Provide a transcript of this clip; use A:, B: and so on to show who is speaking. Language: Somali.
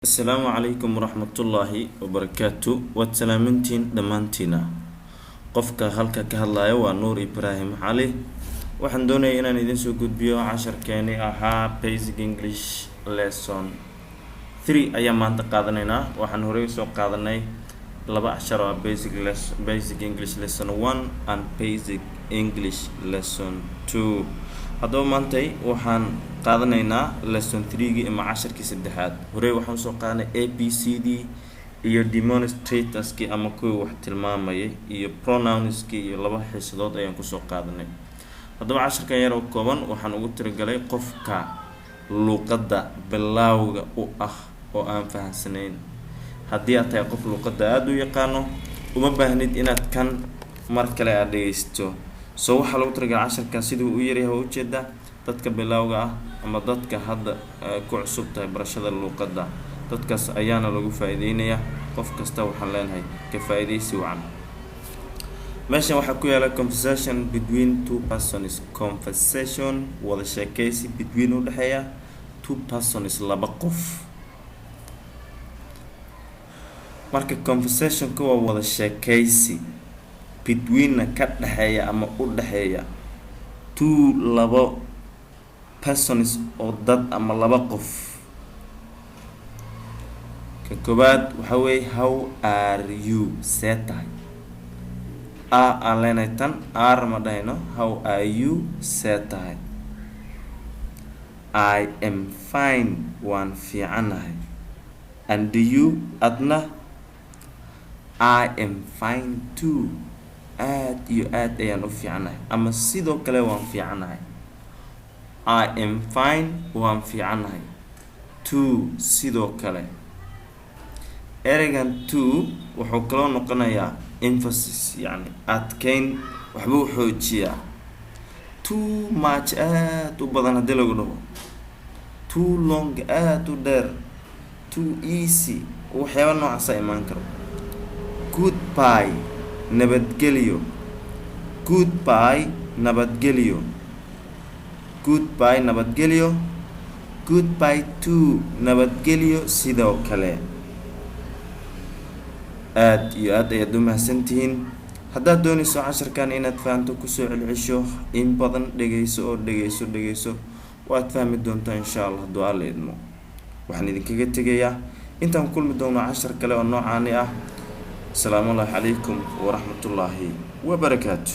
A: Asalaamu calaykum waraxmatullaahi wabarakaatu. Waad salaamintiin dhammaantiina. Qofka halka ka hadlaya waa Nuur Ibraahim Cali. Waxaan doonaya inaan idin soo gudbiyo casharkeeni ahaa Basic English Lesson 3 ayaan maanta qaadanaynaa. Waxaan horey usoo qaadanay laba cashar oo ah Basic English Lesson 1 and Basic English Lesson 2. Haddaba maantay waxaan qaadanaynaa lesson 3-gii ama casharkii saddexaad. Horey waxaan usoo qaadanay A B C D iyo demonstratorskii ama kuwii wax tilmaamayay iyo pronounskii, iyo laba xiisadood ayaan kusoo qaadanay. Haddaba casharkan yar oo kooban waxaan ugu tiragalay qofka luuqadda bilaawga u ah oo aan fahamsanayn. Haddii aad tahay qof luuqadda aada u yaqaano, uma baahnid inaad kan mar kale aad dhegeysto. So waxaa lagu tiragalay casharkan siduu u yaryahay waa ujeedaa, dadka bilowga ah ama dadka hadda ku cusub tahay barashada luuqadda, dadkaas ayaana lagu faa-iideynayaa. Qof kasta waxaan leenahay ka faa-iideysi wacan. Meeshan waxaa ku yaala conversation between two persons, conversation wada sheekeysi, between udhexeeya, two persons laba qof. Marka conversationka waa wada sheekeysi, betweenna ka dhexeeya ama u dhexeeya, two labo, persons oo dad ama laba qof. Ka koobaad waxaa weeye "How are you?" See tahay? A aan leenahay, tan r ma dhahayno. "How are you?" See tahay? "I am fine," waan fiicanahay. "And you?" Adna? "I am fine too," aad iyo aad ayaan u fiicanahay ama sidoo kale waan fiicanahay. "I am fine," waan fiicanahay, "too" sidoo kale. Ereygan "too" wuxuu kaloo noqonayaa emphasis, yacni adkeyn, waxbuu xoojiyaa. "Too much," aada u badan haddii lagu dhaho, "too long," aada u dheer, "too easy," waxyaaba noocaasa imaan karo. "Goodbye," nabadgelyo. "Goodbye," nabadgelyo. "Goodbye," nabadgelyo. "Goodbye too," nabadgelyo sidoo kale. Aada iyo aad ayaad u mahadsantihiin. Haddaad doonayso casharkan inaad fahanto, kusoo celcesho in badan, dhegeyso oo dhegeyso, dhegeyso, waad fahmi doontaa insha Allah hadduu Alla idmo. Waxaan idinkaga tegayaa intaan kulmi doono cashar kale oo noocaani ah. Asalaamu ullahi calaykum waraxmatullaahi wabarakaatu.